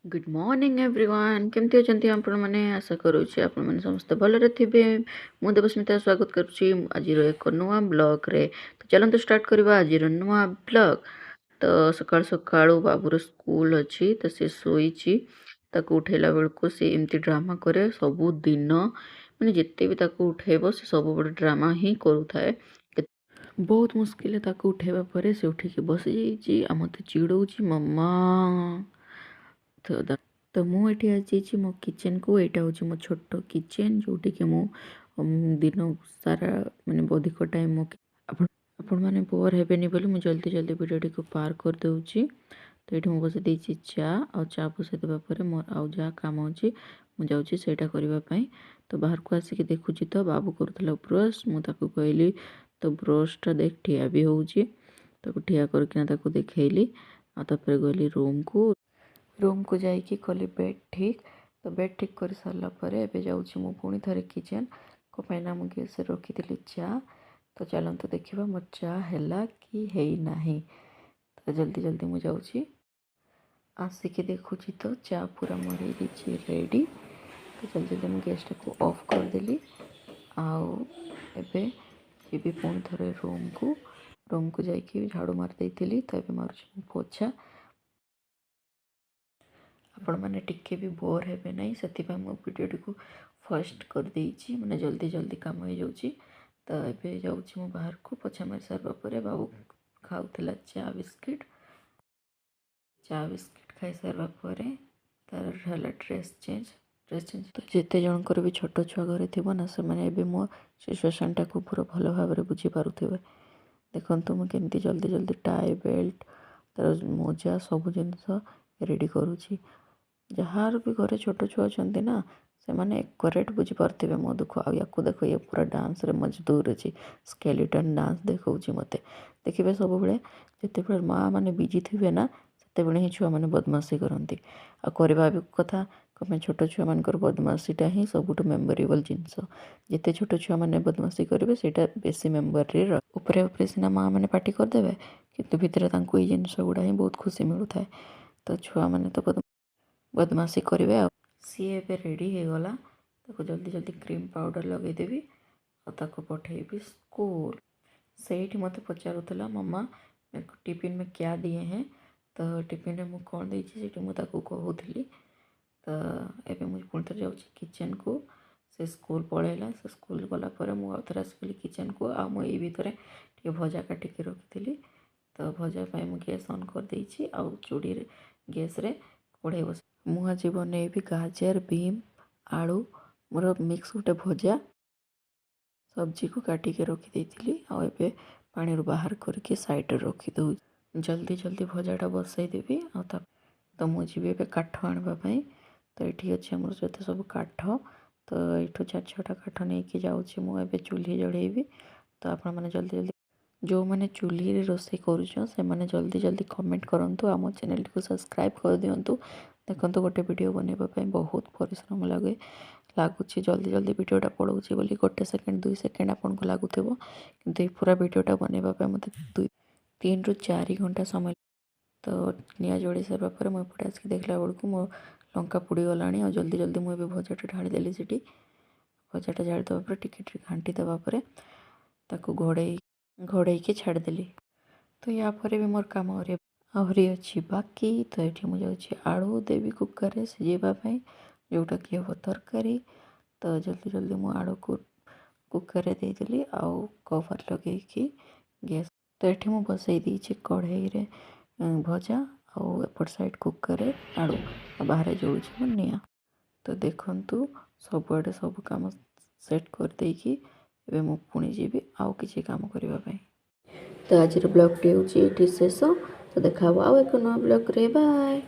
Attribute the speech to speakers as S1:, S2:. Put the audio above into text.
S1: Good morning everyone. କେମିତି ଅଛନ୍ତି ଆପଣମାନେ? ଆଶା କରୁଛି ଆପଣମାନେ ସମସ୍ତେ ଭଲରେ ଥିବେ। ମୁଁ ଦେବସ୍ମିତା ସ୍ୱାଗତ କରୁଛି ଆଜିର ଏକ ନୂଆ ବ୍ଲଗ୍ରେ। ତ ଚାଲନ୍ତୁ ଷ୍ଟାର୍ଟ କରିବା ଆଜିର ନୂଆ ବ୍ଲଗ୍। ତ ସକାଳୁ ସକାଳୁ ବାବୁର ସ୍କୁଲ ଅଛି, ତ ସେ ଶୋଇଛି। ତାକୁ ଉଠେଇଲା ବେଳକୁ ସେ ଏମିତି ଡ୍ରାମା କରେ ସବୁଦିନ। ମାନେ ଯେତେ ବି ତାକୁ ଉଠେଇବ, ସେ ସବୁବେଳେ ଡ୍ରାମା ହିଁ କରୁଥାଏ। ବହୁତ ମୁସ୍କିଲରେ ତାକୁ ଉଠେଇବା ପରେ ସେ ଉଠିକି ବସିଯାଇଛି ଆଉ ମୋତେ ଚିଡ଼ଉଛି, "ମାମା।" ତ ମୁଁ ଏଠି ଆସିଯାଇଛି ମୋ କିଚେନ୍କୁ। ଏଇଟା ହେଉଛି ମୋ ଛୋଟ କିଚେନ୍, ଯେଉଁଠିକି ମୁଁ ଦିନ ସାରା, ମାନେ ଅଧିକ ଟାଇମ୍ ମୋ ଆପଣମାନେ ବୋର୍ ହେବେନି ବୋଲି ମୁଁ ଜଲ୍ଦି ଜଲ୍ଦି ଭିଡ଼ିଓଟିକୁ ପାର କରିଦେଉଛି। ତ ଏଇଠି ମୁଁ ବସେଇ ଦେଇଛି ଚା, ଆଉ ଚା ବସେଇ ଦେବା ପରେ ମୋର ଆଉ ଯାହା କାମ ଅଛି, ମୁଁ ଯାଉଛି ସେଇଟା କରିବା ପାଇଁ। ତ ବାହାରକୁ ଆସିକି ଦେଖୁଛି ତ ବାବୁ କରୁଥିଲା ବ୍ରସ୍। ମୁଁ ତାକୁ କହିଲି, "ତ ବ୍ରସ୍ଟା ଦେଖ, ଠିଆ ବି ହେଉଛି।" ତାକୁ ଠିଆ କରିକିନା ତାକୁ ଦେଖେଇଲି ଆଉ ତାପରେ ଗଲି ରୁମ୍କୁ। ରୁମ୍କୁ ଯାଇକି କଲି ବେଡ଼୍ ଠିକ୍। ତ ବେଡ଼୍ ଠିକ୍ କରିସାରିଲା ପରେ ଏବେ ଯାଉଛି ମୁଁ ପୁଣି ଥରେ କିଚେନ୍। କ'ଣ ପାଇଁ ନା ମୁଁ ଗ୍ୟାସ୍ରେ ରଖିଥିଲି ଚା। ତ ଚାଲନ୍ତୁ ଦେଖିବା ମୋ ଚା ହେଲା କି ହେଇନାହିଁ। ତ ଜଲ୍ଦି ଜଲ୍ଦି ମୁଁ ଯାଉଛି। ଆସିକି ଦେଖୁଛି ତ ଚା ପୁରା ମୋର ହେଇଯାଇଛି ରେଡ଼ି। ତ ଜଲ୍ଦି ଜଲ୍ଦି ମୁଁ ଗ୍ୟାସ୍ଟାକୁ ଅଫ୍ କରିଦେଲି ଆଉ ଏବେ ଯିବି ପୁଣି ଥରେ ରୁମ୍କୁ। ରୁମ୍କୁ ଯାଇକି ଝାଡ଼ୁ ମାରି ଦେଇଥିଲି, ତ ଏବେ ମାରୁଛି ମୁଁ ପୋଛା। ଆପଣମାନେ ଟିକେ ବି ବୋର୍ ହେବେ ନାହିଁ, ସେଥିପାଇଁ ମୁଁ ଭିଡ଼ିଓଟିକୁ ଫାଷ୍ଟ କରିଦେଇଛି, ମାନେ ଜଲ୍ଦି ଜଲ୍ଦି କାମ ହେଇଯାଉଛି। ତ ଏବେ ଯାଉଛି ମୁଁ ବାହାରକୁ। ପୋଛା ମାରି ସାରିବା ପରେ ବାବୁ ଖାଉଥିଲା ଚା ବିସ୍କିଟ୍। ଚା ବିସ୍କିଟ୍ ଖାଇସାରିବା ପରେ ତାର ହେଲା ଡ୍ରେସ୍ ଚେଞ୍ଜ। ଡ୍ରେସ୍ ଚେଞ୍ଜ, ତ ଯେତେ ଜଣଙ୍କର ବି ଛୋଟ ଛୁଆ ଘରେ ଥିବ ନା, ସେମାନେ ଏବେ ମୋ ସିଚୁଏସନ୍ଟାକୁ ପୁରା ଭଲ ଭାବରେ ବୁଝିପାରୁଥିବେ। ଦେଖନ୍ତୁ, ମୁଁ କେମିତି ଜଲ୍ଦି ଜଲ୍ଦି ଟାଇ, ବେଲ୍ଟ, ତାର ମୋଜା, ସବୁ ଜିନିଷ ରେଡ଼ି କରୁଛି। ଯାହାର ବି ଘରେ ଛୋଟ ଛୁଆ ଅଛନ୍ତି ନା, ସେମାନେ ଏକୁରେଟ୍ ବୁଝିପାରୁଥିବେ ମୋ ଦୁଃଖ। ଆଉ ୟାକୁ ଦେଖ, ଇଏ ପୁରା ଡାନ୍ସରେ ମଜଦୁର ଅଛି। ସ୍କେଲିଟନ୍ ଡାନ୍ସ ଦେଖାଉଛି ମୋତେ। ଦେଖିବେ, ସବୁବେଳେ ଯେତେବେଳେ ମାଆ ମାନେ ବିଜି ଥିବେ ନା, ସେତେବେଳେ ହିଁ ଛୁଆମାନେ ବଦମାସି କରନ୍ତି। ଆଉ କରିବା ବି କଥା। କ'ଣ ପାଇଁ? ଛୋଟ ଛୁଆମାନଙ୍କର ବଦମାସିଟା ହିଁ ସବୁଠୁ ମେମୋରେବଲ୍ ଜିନିଷ। ଯେତେ ଛୋଟ ଛୁଆମାନେ ବଦମାସି କରିବେ, ସେଇଟା ବେଶୀ ମେମୋରିରେ ରହେ। ଉପରେ ଉପରେ ସିନା ମାଆ ମାନେ ପାଟି କରିଦେବେ, କିନ୍ତୁ ଭିତରେ ତାଙ୍କୁ ଏଇ ଜିନିଷ ଗୁଡ଼ା ହିଁ ବହୁତ ଖୁସି ମିଳୁଥାଏ। ତ ଛୁଆମାନେ ତ ବଦମାସି କରିବେ। ଆଉ ସିଏ ଏବେ ରେଡ଼ି ହେଇଗଲା। ତାକୁ ଜଲ୍ଦି ଜଲ୍ଦି କ୍ରିମ୍ ପାଉଡ଼ର ଲଗେଇଦେବି ଆଉ ତାକୁ ପଠେଇବି ସ୍କୁଲ। ସେଇଠି ମୋତେ ପଚାରୁଥିଲା, "मम्मा, टिफिन में क्या दिए हैं?" ତ ଟିଫିନରେ ମୁଁ କ'ଣ ଦେଇଛି, ସେଇଠି ମୁଁ ତାକୁ କହୁଥିଲି। ତ ଏବେ ମୁଁ ପୁଣି ଥରେ ଯାଉଛି କିଚେନ୍କୁ। ସେ ସ୍କୁଲ ପଳେଇଲା। ସେ ସ୍କୁଲ ଗଲା ପରେ ମୁଁ ଆଉ ଥରେ ଆସିଗଲି କିଚେନ୍କୁ। ଆଉ ମୁଁ ଏଇ ଭିତରେ ଟିକେ ଭଜା କାଟିକି ରଖିଥିଲି। ତ ଭଜା ପାଇଁ ମୁଁ ଗ୍ୟାସ୍ ଅନ୍ କରିଦେଇଛି ଆଉ ଚୁଡ଼ିରେ ଗ୍ୟାସ୍ରେ କଢ଼େଇ ବସି ମୁଁ ଆଜି ବନେଇବି ଗାଜର, ବିମ୍, ଆଳୁ ମୋର ମିକ୍ସ ଗୋଟେ ଭଜା। ସବଜିକୁ କାଟିକି ରଖିଦେଇଥିଲି ଆଉ ଏବେ ପାଣିରୁ ବାହାର କରିକି ସାଇଡ଼୍ରେ ରଖିଦେଉଛି। ଜଲ୍ଦି ଜଲ୍ଦି ଭଜାଟା ବସେଇଦେବି ଆଉ ତା ତ ମୁଁ ଯିବି ଏବେ କାଠ ଆଣିବା ପାଇଁ। ତ ଏଇଠି ଅଛି ଆମର ଯେତେ ସବୁ କାଠ। ତ ଏଇଠୁ ଚାରି ଛଅଟା କାଠ ନେଇକି ଯାଉଛି ମୁଁ ଏବେ ଚୁଲି ଜଳେଇବି। ତ ଆପଣମାନେ ଜଲ୍ଦି ଜଲ୍ଦି, ଯେଉଁମାନେ ଚୁଲିରେ ରୋଷେଇ କରୁଛ, ସେମାନେ ଜଲ୍ଦି ଜଲ୍ଦି କମେଣ୍ଟ କରନ୍ତୁ। ଆମ ଚ୍ୟାନେଲଟିକୁ ସବସ୍କ୍ରାଇବ୍ କରିଦିଅନ୍ତୁ। ଦେଖନ୍ତୁ, ଗୋଟେ ଭିଡ଼ିଓ ବନେଇବା ପାଇଁ ବହୁତ ପରିଶ୍ରମ ଲାଗେ। ଲାଗୁଛି ଜଲ୍ଦି ଜଲ୍ଦି ଭିଡ଼ିଓଟା ପଳାଉଛି ବୋଲି, ଗୋଟେ ସେକେଣ୍ଡ, 2 ସେକେଣ୍ଡ ଆପଣଙ୍କୁ ଲାଗୁଥିବ, କିନ୍ତୁ ଏଇ ପୁରା ଭିଡ଼ିଓଟା ବନେଇବା ପାଇଁ ମୋତେ 2, 3ରୁ 4 ଘଣ୍ଟା ସମୟ। ତ ନିଆଁ ଜଳେଇ ସାରିବା ପରେ ମୁଁ ଏପଟେ ଆସିକି ଦେଖିଲା ବେଳକୁ ମୋ ଲଙ୍କା ପୋଡ଼ିଗଲାଣି। ଆଉ ଜଲ୍ଦି ଜଲ୍ଦି ମୁଁ ଏବେ ଭଜାଟା ଢାଳିଦେଲି ସେଠି। ଭଜାଟା ଢାଳିଦେବା ପରେ ଟିକେ ଟିକେ ଘାଣ୍ଟି ଦେବା ପରେ ତାକୁ ଘୋଡ଼େଇକି ଛାଡ଼ିଦେଲି। ତ ୟା ପରେ ବି ମୋର କାମ ଆହୁରି ଆହୁରି ଅଛି ବାକି। ତ ଏଠି ମୁଁ ଯାଉଛି ଆଳୁ ଦେବି କୁକର୍ରେ ସିଝେଇବା ପାଇଁ, ଯେଉଁଟାକି ହେବ ତରକାରୀ। ତ ଜଲ୍ଦି ଜଲ୍ଦି ମୁଁ ଆଳୁକୁ କୁକର୍ରେ ଦେଇଦେଲି ଆଉ କଭର୍ ଲଗେଇକି ଗ୍ୟାସ୍। ତ ଏଠି ମୁଁ ବସେଇ ଦେଇଛି କଢ଼େଇରେ ଭଜା ଆଉ ଏପଟ ସାଇଡ଼୍ କୁକର୍ରେ ଆଳୁ ଆଉ ବାହାରେ ଜଳୁଛି ମୋ ନିଆଁ। ତ ଦେଖନ୍ତୁ, ସବୁଆଡ଼େ ସବୁ କାମ ସେଟ୍ କରିଦେଇକି ଏବେ ମୁଁ ପୁଣି ଯିବି ଆଉ କିଛି କାମ କରିବା ପାଇଁ। ତ ଆଜିର ବ୍ଲଗ୍ଟି ହେଉଛି ଏଇଠି ଶେଷ। ତ ଦେଖା ହେବ ଆଉ ଏକ ନୂଆ ବ୍ଲଗ୍ରେ। ବାଏ।